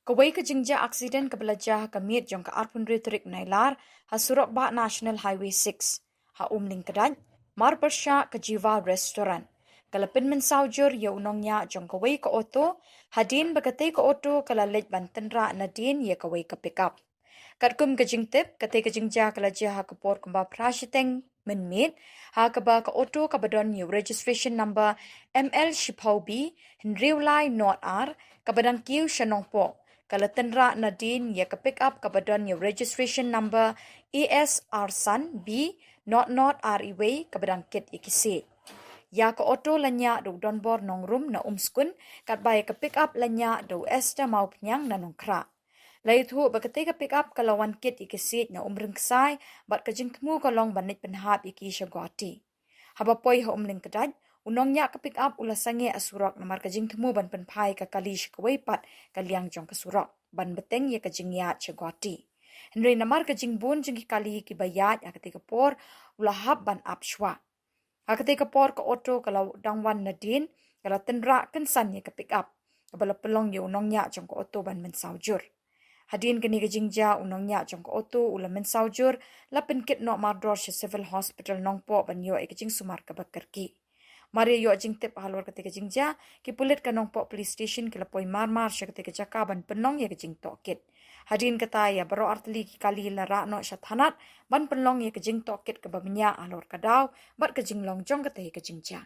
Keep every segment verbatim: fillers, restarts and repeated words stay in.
Kawei ka jingjia aksiden kaba la jia ha ka miet jong ka arphew hynriew tarik Nailar ha surok bah National Highway six, ha Umling Kdait, mar pyrshah ka Jiva Restaurant, ka la pynmynsaw jur ïa u nongñiah jong kawei ka auto, hadien ba katei ka auto ka la leit ban tynrah nadien ïa kawei ka pickup. Katkum ka jingtip, katei ka jingjia ka la jia ha ka por kumba phra shiteng mynmiet, ha kaba ka auto kaba don ïa u registration number M L shiphew B hynriew lai nod ar, kaba dang kiew sha Nongpoh, ka la tynrah nadien ïa ka pickup kaba don ïa u registration number A S R san B nod nod ar iwei, kaba dang kit ïa ki siej. Ïa ka auto la ñiah da u Donbor Nongrum na Umskun, katba ïa ka pickup la ñiah da u Esther Mawphniang na Nongkhrah. La ïathuh ba katei ka pickup ka la wan kit ïa ki siej na Umryngksai, bad ka jingthmu ka long ban leit pynhap ïa ki sha Guwahati. Haba poi ha Umling Kdait, u nongñiah ka pickup u la sangeh ha surok namar ka jingthmu ban pynphai ka kali sha kawei pat ka liang jong ka surok, ban bteng ïa ka jingïaid sha Guwahati. Hynrei namar ka jingbun jong ki kali kiba ïaid ha katei ka por, u la hap ban ap shuwa. Ha katei ka por ka auto ka la dang wan nadien, ka la tynrah kynsan ïa ka pickup, kaba la pynlong ïa u nongñiah jong ka auto ban mynsaw jur. Hadien kane ka jingjia u nongñiah jong ka auto u la mynsaw jur, la pynkit noh mardor sha Civil Hospital Nongpoh ban ïoh ïa ka jingsumar kaba kyrkieh. Mar ïa ïoh jingtip halor katei ka jingjia, ki pulit ka Nongpoh Police Station ki la poi marmar sha katei ka jaka ban pynlong ïa ka jingtohkit. Hadien kata ïa baroh artylli ki kali la rah noh sha thanat ban pynlong ïa ka jingtohkit kaba bniah halor ka daw bad ka jinglong jong katei ka jingjia.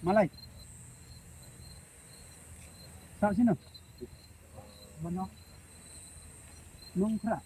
Malai. Sa sino? Mano? Nongkhrah.